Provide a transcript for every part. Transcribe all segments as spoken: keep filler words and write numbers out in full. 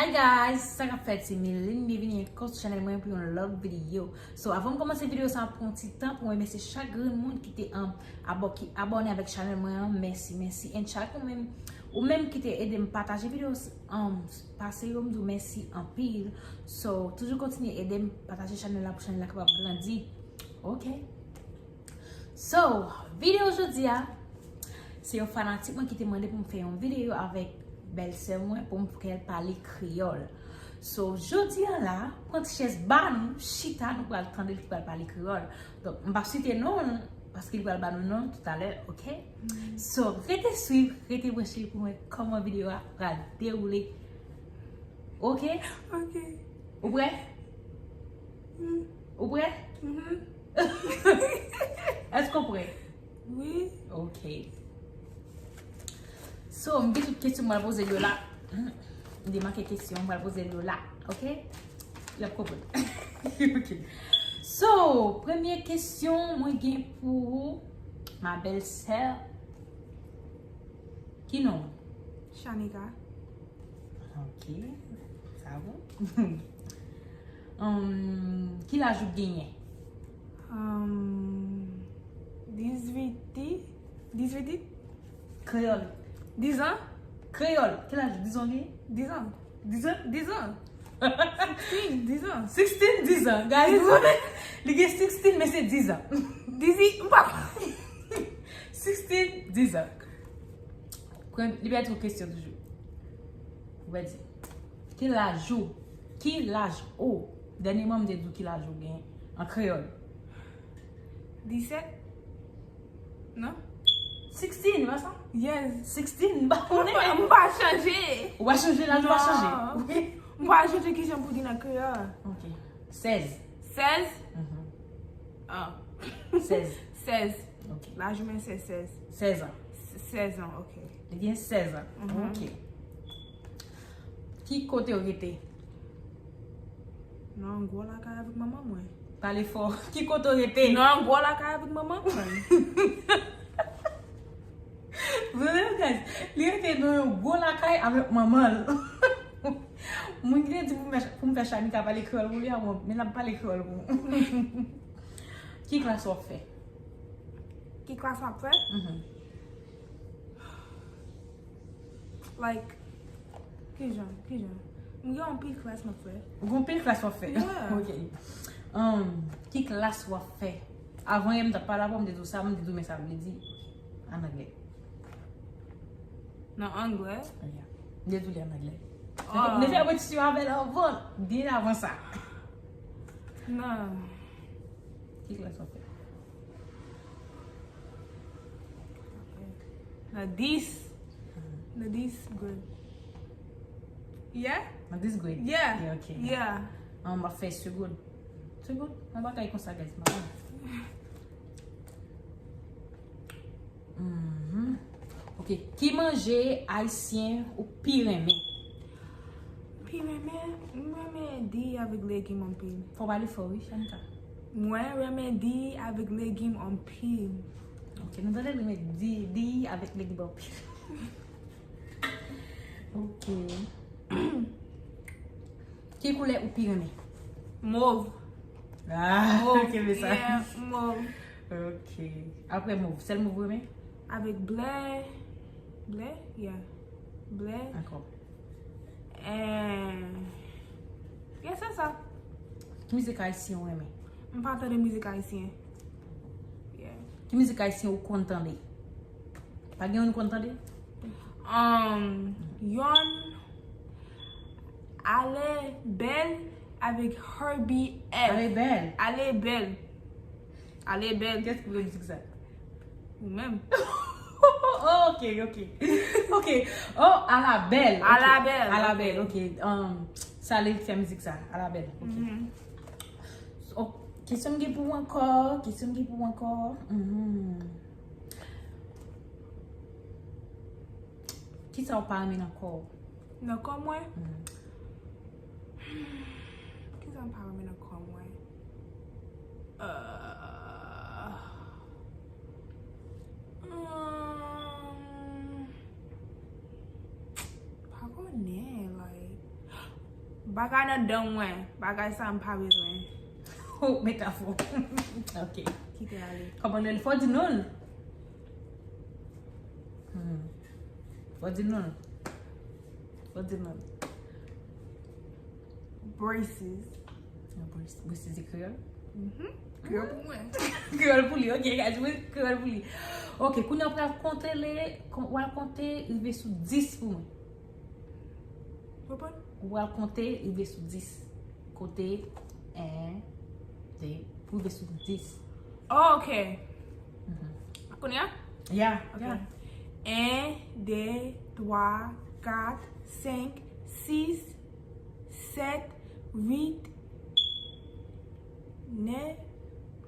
Hi guys, sa k ap fèt, se Miline, byenvini ankò sou chanèl mwen pou yon lòt videyo. So, avan m kòmanse videyo sa, m pran yon ti tan pou m remèsye chak grenn moun ki te um, abo, ki abòne avèk chanèl mwen an, mèsi, mèsi. And chak ou menm, ou menm ki te ede m pataje videyo um, pase yo, m di w mèsi anpil. So, toujou kontinye ede m pataje chanèl la pou chanèl la kapab grandi. Ok? So, videyo jodi a, se yon fanatik mwen ki te mande pou m fè yon videyo avèk bèlsè mwen pou m fè l pale kreyòl. So, jodi a la, pran ti chèz ba nou, chita, nou pral tande l ki pral pale kreyòl. Donk, m p ap site non l, paske li pral ba nou non talè, ok? So, rete swiv, rete branche pou mwen kòman videyo a pral dewoule. Ok? Ok. Ou prè? Ou prè? Èske w prè? Wi. Ok. So, m gen tout kesyon m pral poze l yo la. M demake kesyon m pral poze l yo la. Ok? L ap konprann. Ok. So, premye kesyon mwen gen pou ou, ma belle-sœur. Ki non? Shanika. Ok, sa bon. Hum, ki laj ou genyen? Um, dizwit, dizwit. Kreyòl. Dizan. Kreyòl. Ki laj ou? Dizan ou genyen? Dizan. Dizan? Dizan. Sixteen, dizan. Sixteen, dizan. Guys, li gen sixteen, men se dizan. Dizi, m pa. Sixteen, dizan. Pran, li bay twòp kesyon toujou. Ou pa di. Ki laj ou? Ki laj ou? Dènyèman, m te di w ki laj ou gen an kreyòl. Disèt? Non? Sixteen, pa sa? Yes. Sixteen, m pa konnen. M pa, m pa chanje. Ou pa chanje, laj ou pa chanje. Non. Ok. M pa chanje kesyon pou di nan kreyòl. Ok. Sèz. Sèz? Mhm. Ah. Sèz. Sèz. Ok. Laj mwen se sèz. Sèz an. S-, sèz an, ok. Li gen sèz an. Mhm. Ok. Ki kote w rete? Nan yon gwo lakay avèk manman mwen. Pale fò. Ki kote w rete? Nan yon gwo lakay avèk manman mwen. Vre, guys, li rete nan yon gwo lakay avèk manman l. Moun ki te di pou m fè, pou m fè Shanika pale kreyòl pou li a, bon, men l ap pale kreyòl pou ou. Ki klas w ap fè? Ki klas m ap fè? Mhm. Like, kijan, kijan? M gen anpil klas m ap fè. Ou gen anpil klas w ap fè? Yeah. Ok. Um, ki klas w ap fè? Avan yè m t ap pale avè w, m te di w sa, m te di w men sa vle di an anglè. Nan anglè? Yeah. M te di w li an anglè. Ah. M te fè repetisyon avè l avan, byen avan sa. Non. Ki klas w ap fè? Nan dis. Nan dis grade. Yeah? Nan dis grade? Yeah. Yeah, ok. Yeah. An, m ap fè segond. Segond? Yon bagay konsa, guys, m pa konnen. Mhm. Ok. Ki manje ayisyen ou pi renmen? Pi renmen, m renmen diy avèk legim anpil. Fò w pale fò, wi, Shanika. Mwen renmen diy avèk legim anpil. Ok, nou tande l renmen diy, diy avèk legim anpil. Ok. Ki koulè ou pi renmen? Mov. Ah, mov. Ok, men sa. Yeah, mov. Ok. Apre mov, sèl mov ou renmen? Avèk blè. Blè? Yeah. Blè. Ankò. And yeah, se sa. Ki mizik ayisyen ou renmen? M pa tande mizik ayisyen. Yeah. Ki mizik ayisyen ou konn tande? Pa gen youn ou konn tande? Um, yonn Ale Bèl avèk Herbie F. Ale Bèl. Ale Bèl. Ale Bèl. Kiyès ki voye mizik sa? Ou menm. Oh, ok, ok. Ok. Oh, A la bèl. Ok. A la bèl, A la ok. Bèl, ok. Um, sa li fè mizik sa. A la bèl. Ok. Mhm. Oh, kesyon m gen pou ou ankò. Kesyon m gen pou ou ankò. Mhm. Kisa ou pa renmen nan kò w? Nan kò mwen? Mhm. Kisa m pa renmen nan kò mwen? Euh, hmm, pa konnen, like, Bagay nan dan mwen, bagay sa m pa bezwen. Oh, metafò. Ok. Kite ale. Kòman l fò di non? Hmm. Fò di non. Fò di non. Braces. Braces se kreyòl? Mhm. Kreyòl pou mwen. Kreyòl pou li, ok, guys, mwen kreyòl pou li. Ok, kounye a w pral konte le, w al konte rive sou dis pou mwen. Reprann. W al konte rive sou dis. Konte en, de, pou rive sou dis. Oh, ok. Kounye a? Ya, Ok. ya. En, de, twa, kat, senk, sis, sèt, uit, nèf,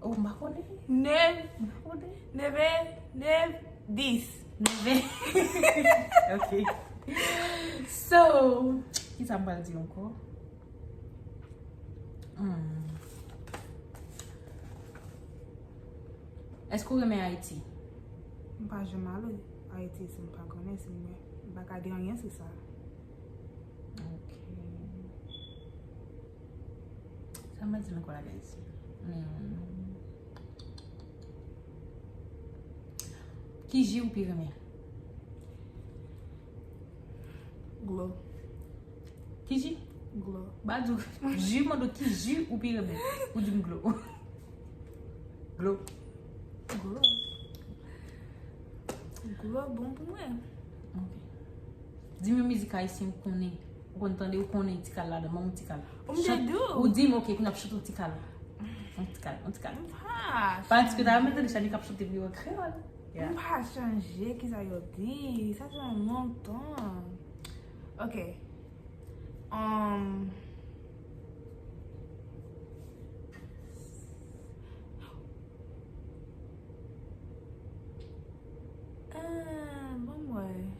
Oh, m pa konnen. nèf, M pa konnen. nèf, nèf, dis. Neve. Ok. So, ki sa m pral di ankò? Hmm. Èske w renmen Ayiti? M pa janm ale Ayiti si m pa konnen, si m pa ka di anyen sou sa. Ok. Sa m di ankò la, guys? Hmm. Ki ji ou pi renmen? Glo. Ki ji? Glo. Ba di w ji, mande w ki ji ou pi renmen. Ou di m glo. Glo. Glo. Glo bon pou mwen. Ok. Di m yon mizik ayisyen ou konnen. Ou konn tande, ou konnen Tikal ladan, ban m yon Tikal. Ou m te di w. Ou di m, ok, pou n ap chante yon Tikal. Yon Tikal, yon Tikal. Ah, Paske ta mete de Chanika ap chante pou yo an kreyòl. M pa chanje ki sa yo di. Sa se yon lontan. Ok. Um, ah, bon, mwen.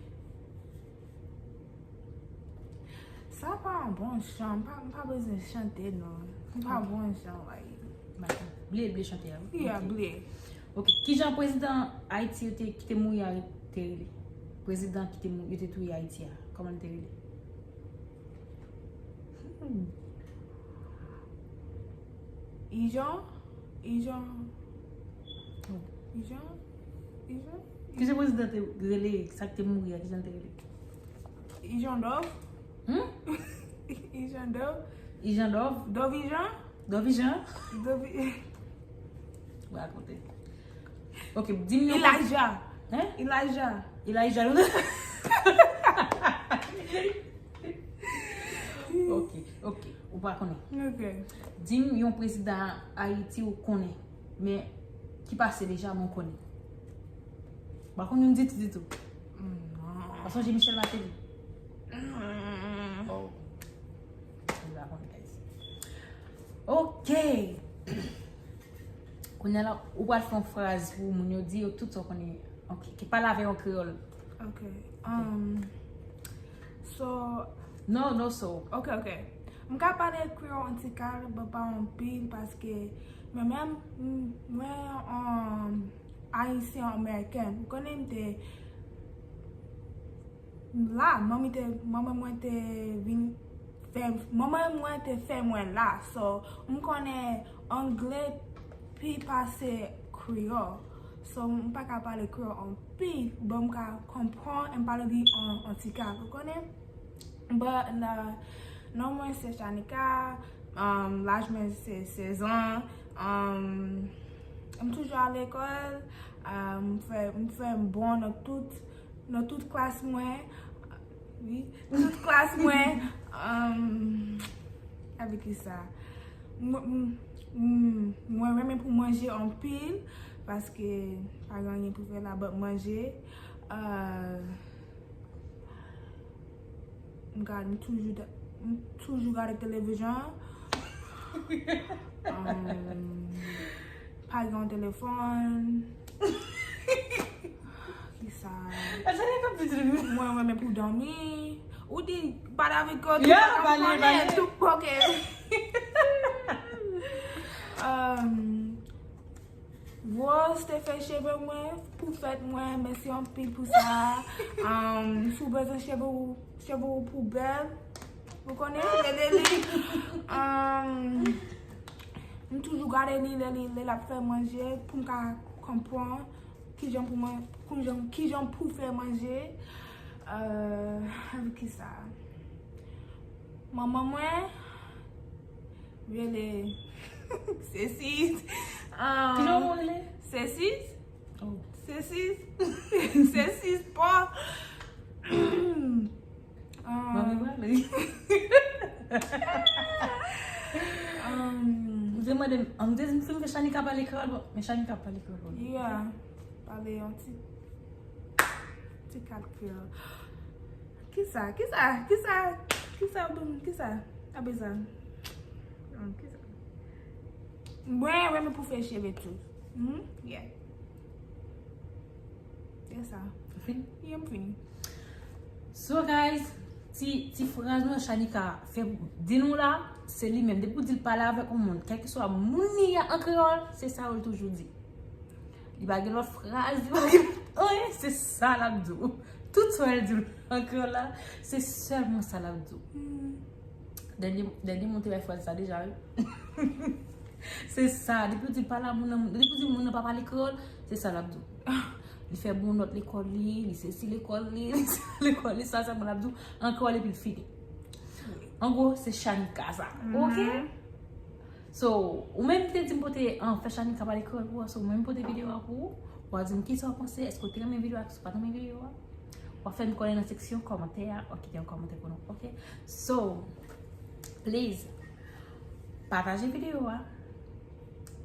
Sa pa yon bon chan. M pa, m pa bezwen chante, non. M pa bon chan, like. Bliye, bliye chante a. Yeah, bliye. Ok. Kijan prezidan Ayiti yo te, ki te mouri a te rele? Prezidan ki te mouri, yo te touye Ayiti a. Kòman l te rele? Hmm. Ijan? Ijan? Ijan? Ijan? Kijan prezidan te rele, sa ki te mouri a, kijan l te rele? Ijan Dòv? Hmm? Ijan Dòv? Ijan Dòv? Dòv Ijan? Dòv Ijan? Dòv I- Ou rakonte. Ok, di m yon Elijah. Hein? Elijah. Elijah. Ok, ok. Ou pa konnen. Ok. Di m yon prezidan Ayiti ou konnen, men ki pase deja, men ou konnen. Pa konn youn ditou, ditou. Non. Ou sonje Michel Martelly? Mm. Oh. Ou pa konnen, guys. Ok. Kounye a la, ou pral fè yon fraz pou moun yo di yo tout sa w konnen. Ok, ki pale avè yo an kreyòl. Ok. Um, so, No, no, so. Ok, ok. M ka pale kreyòl yon ti kal, men pa anpil, paske mwen menm, m- mwen, um, ayisyen amerikèn. Ou konnen m te la, manmi te, manman mwen te vin fè, manman mwen te fè mwen la. So, m konnen anglè pi pase kreyòl. So, m pa ka pale kreyòl anpil, but m ka konprann e m pale li an, an ti kal, ou konnen? But, na, non mwen se Shanika, um, laj mwen se sèz an, um, m toujou al lekòl, um, m fè, m fè m bon nan tout, nan tout klas mwen, wi, tout klas mwen, um, avèk ki sa? M- m- m- mwen renmen pou manje anpil, paske pa gen anyen pou fè la, but manje. Uh, m gade, m toujou, m toujou gade televizyon. Um, pa gen telefòn. Ki sa? Sa gen kòm ti ti. Mwen, mwen, men pou dòmi. Ou di, pale avèk yo, Ya, tout pale, konnen, pale. Tout, ok. Um, Rose te fè cheve mwen pou fèt mwen, mèsi anpil pou sa. Um, si w bezwen cheve w, cheve w pou bèl, Ou konnen, rele li. Um, m toujou gade li lè li lè l ap fè manje pou m ka konprann kijan pou man, kijan, kijan pou fè manje. Euh, avèk kisa? Manman mwen rele Sesis. Um, kijan w rele? Sesis. Oh. Sesis. Sesis pa. Mami prale. Um, m te mande m, m te di m si m fè Shanika pale kreyòl, bon, men Shanika pale kreyòl, bon. Yeah, pale yon ti, ti kat kreyòl. Kisa, kisa, kisa, kisa, bon, kisa? Apre sa. Um, kisa? Mwen, mwen, mwen pou fè cheve tou. Mhm, yeah. Se sa. Ou fini? Yeah, m fini. So, guys, ti, ti fraz mwen Shanika fè di nou la, se li menm. Depi w di l pale avèk yon moun, kèlkeswa moun li ye an kreyòl, se sa yo l toujou di. Li pa gen lòt fraz, li pa gen anyen, se sa l ap di w. Tout sa l di w an kreyòl la, se sèlman sa l ap di w. Hmm. Dènye, dènye moun te bay fraz sa deja, wi. Se sa, depi w di l pale a moun nan, depi w di moun nan pa pale kreyòl, se sa l ap di w. Li fè bon nòt lekòl li, li sesi lekòl li, li sa lekòl li, sa sèlman l ap di w, an kreyòl epi l fini. An gwo, se Shanika sa. Mhm. Oke? So, ou menm ki te di m pote, an, fè Shanika pale kreyòl pou ou, so, ou menm pote videyo a pou ou, w a di m kisa w panse, èske w te renmen videyo a, èske w pa t renmen videyo a? W a fè m konnen nan seksyon kòmantè a, w a kite yon kòmantè pou nou, oke? So, please, pataje videyo a,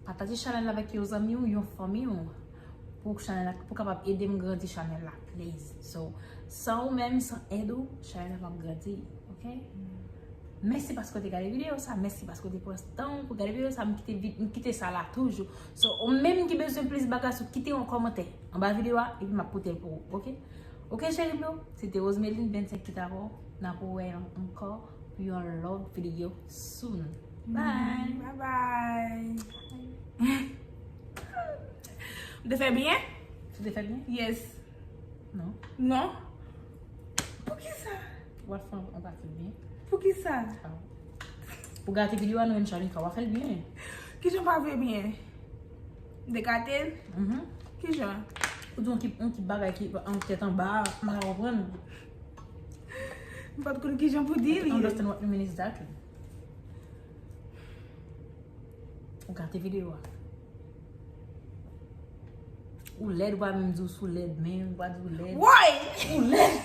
pataje chanèl la avèk yon zanmi w, yon fanmi w, pou chanèl la, pou kapab ede m grandi chanèl la, please. So, san ou menm, san èd ou, chanèl la p ap grandi, oke? Mèsi paske w te gade videyo sa, mèsi paske w te pran tan w pou gade videyo sa, m kite vi-, m kite sa la toujou. So, ou menm ki bezwen plis bagay, so kite yon kòmantè anba videyo a, epi m ap pote l pou ou, oke? Oke, cheri m yo, se te Rosemeline vennsenk ki t avè w, n ap wè ankò pou yon lòt videyo soon. Bye! Bye bye! Ou te fè byen? Ou te fè byen? Yes. Non. Non? Poukisa? W ap fè yon pati byen. Poukisa? Ah. Pou gate videyo a, nou menm Shanika, w ap fè l byen. Kijan pa fè byen? Dekate l? Mhm. Kijan? Ou di yon ki, yon ki bagay ki an tèt anba, m pa konprann. M pa t konn kijan pou di li. Understand what you mean exactly. Ou gate videyo a. Ou lèd, ou pa menm di w si w lèd, men ou pa di w lèd. Woy! Ou lèd.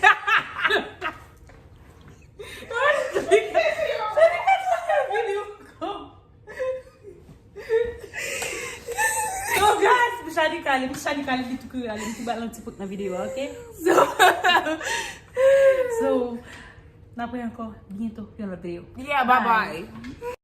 Shanika, Shanika, li, Shanika, li, li tou kriye, li tou ba l yon ti prank nan videyo a, oke? So, so, n ap wè ankò byento pou yon lòt videyo. Yeah, bye bye.